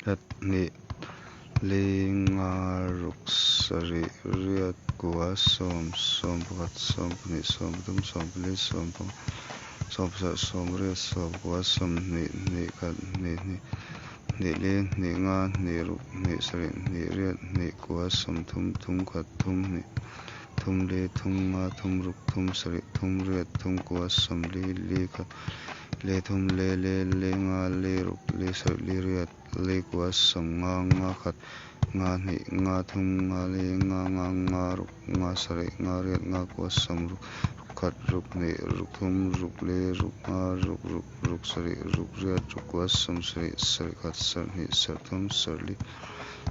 Khat hnih li nga ruk sarih riat kua sawm sawmpakhat sawmpahnih sawmpathum sawmpali sawmpanga sawmpasarih sawmriat sawmpakua sawmhnih hnih khat hnih hnih hnih li hnih nga hnih ruk hnih sarih hnih riat hnih kua sawmthum thum khat thum hnih thum li thum nga thum ruk thum sarih thum riat thum kua sawmli li khat li thum li li li nga li ruk li sarih li riat li kua sawmnga nga khat nga hnih nga thum nga li nga nga nga ruk nga sarih nga riat nga kua sawmruk ruk khat ruk hnih ruk thum ruk li ruk nga ruk ruk ruk sarih ruk riat ruk kua sawmsarih sarih khat sarih hnih sarih thum sarih li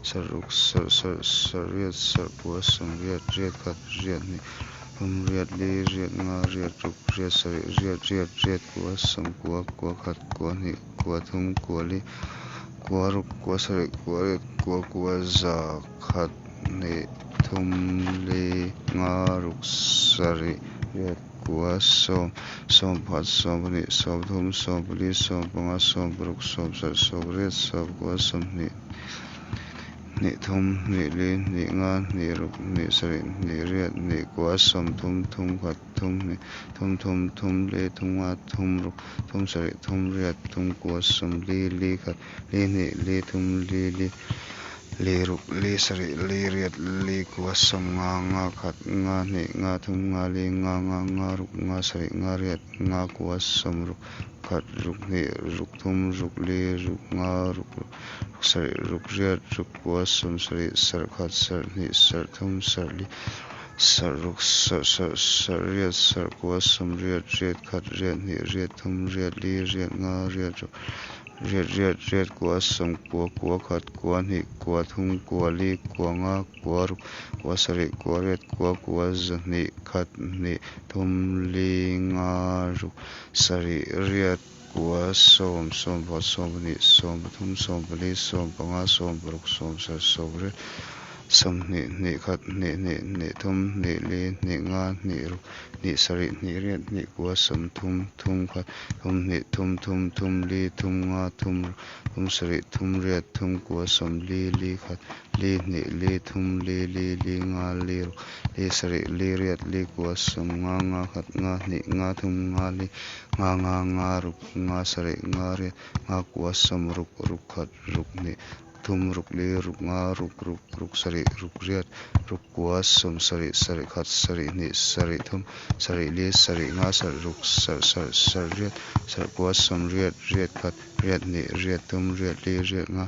sarih ruk sarih sarih sarih riat sarih kua sawmriat riat khat riat hnih thum riat li riat nga riat ruk riat sarih riat riat riat kua sawmkua kua khat kua hnih kua thum kua li kua ruk kua sarih kua riat kua kua za khat hnih thum li nga ruk sarih riat kua sawm sawmpakhat sawmpahnih sawmpathum sawmpali sawmpanga sawmparuk sawmsarih sawmriat sawmpakua sawmhnih hnih thum hnih li hnih nga hnih ruk hnih sarih hnih riat hnih kua sawmthum thum khat thum hnih thum thum thum li thum nga thum ruk thum sarih thum riat thum kua sawmli li khat li hnih li thum li li li ruk li sarih li riat li kua sawmnga nga khat nga hnih nga thum nga li nga nga nga ruk nga sarih nga riat nga kua sawmruk khat ruk hnih ruk thum ruk li ruk nga ruk ruk sarih ruk riat ruk kua sawmsarih sarh khat sarh hnih sarh thum sarh li sarh ruk sarh sarh sarh riat sarh kua sawmriat riat khat riat hnih riat thum riat li riat nga riat ruk riat riat riat kua sawmkua kua khat kua hnih kua thum kua li kua nga kua ruk kua sarih kua riat kua kua zahnih khat hnih thum li nga ruk sarih riat kua sawm sawmpakhat sawmpahnih sawmpathum sawmpali sawmpanga sawmparuk sawmsarih sawmriat sawmhnih hnih khat hnih hnih hnih thum hnih li hnih nga hnih ruk hnih sarih hnih riat hnih kua sawmthum thum khat thum hnih thum thum thum li thum nga thum ruk thum sarih thum riat thum kua sawmli li khat li hnih li thum li li li nga li ruk li sarih li riat li kua sawmnga nga khat nga hnih nga thum nga li nga nga nga ruk nga sarih nga riat nga kua sawmruk ruk khat ruk hnih thum ruk li ruk nga ruk ruk ruk sarih ruk riat ruk kua sawmsarih sarih khat sarih hnih sarih thum sarih li sarih nga sarih ruk sarh sarh sarh riat sarh kua sawmriat riat khat riat hnih riat thum riat li riat nga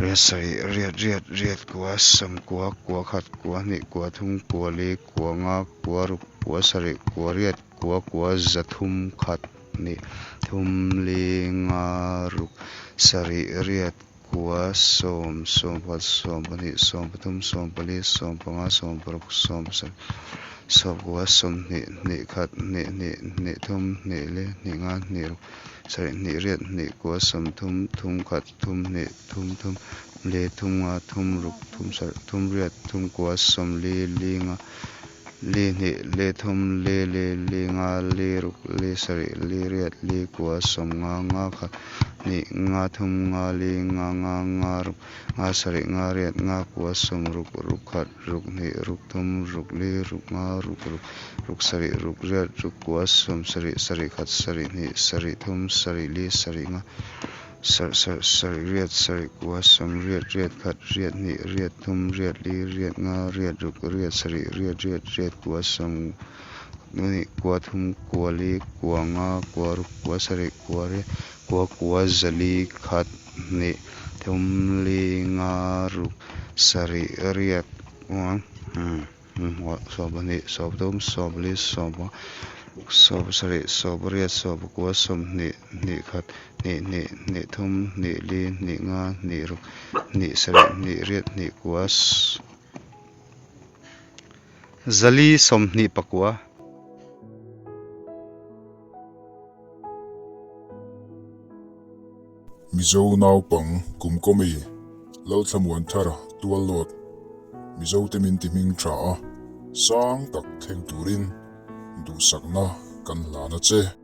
riat sarih riat riat riat kua sawmkua kua khat kua hnih kua thum kua li kua nga kua ruk kua sarih kua riat kua kua zathum khat hnih thum li nga ruk sarih riat kua sawm sawmpakhat sawmpahnih sawmpathum sawmpali sawmpanga sawmparuk sawmpasarih sawmkua sawmhnih hnih khat hnih hnih hnih thum hnih li hnih nga hnih ruk sarih hnih riat hnih kua sawmthum thum khat thum hnih thum thum li thum nga thum ruk thum sarih thum riat thum kua sawmli li nga li hnih li thum li li li nga li ruk li sarih li riat li kua sawmnga nga khat hnih nga thum nga li nga nga nga ruk nga sarih nga riat nga kua sawmruk ruk khat ruk hnih ruk thum ruk li ruk nga ruk ruk ruk sarih ruk riat ruk kua sawmsarih sarih khat sarih hnih sarih thum sarih li sarih nga sarh sarh sarih riat sarih kua sawmriat riat khat riat hnih riat thum riat li riat nga riat ruk riat sarih riat riat riat kua sawm hnih kua thum kua li kua nga kua ruk kua sarih kua riat kua kua zali khat hnih thum li nga ruk sarih riat sawmpahnih sawmpathum sawmpali sawmpanga sawmpasarih sawmpariat sawmpakua sawmhnih hnih khat hnih hnih hnih thum hnih li hnih nga hnih ruk hnih sarih hnih riat hnih kua zali sawmhnih pakua. Mizo naupang kum kawmi Lalthlamuan thar tual lawt Mizote min ti hming tha a, sang tak thleng turin duhsakna kan hlan a che.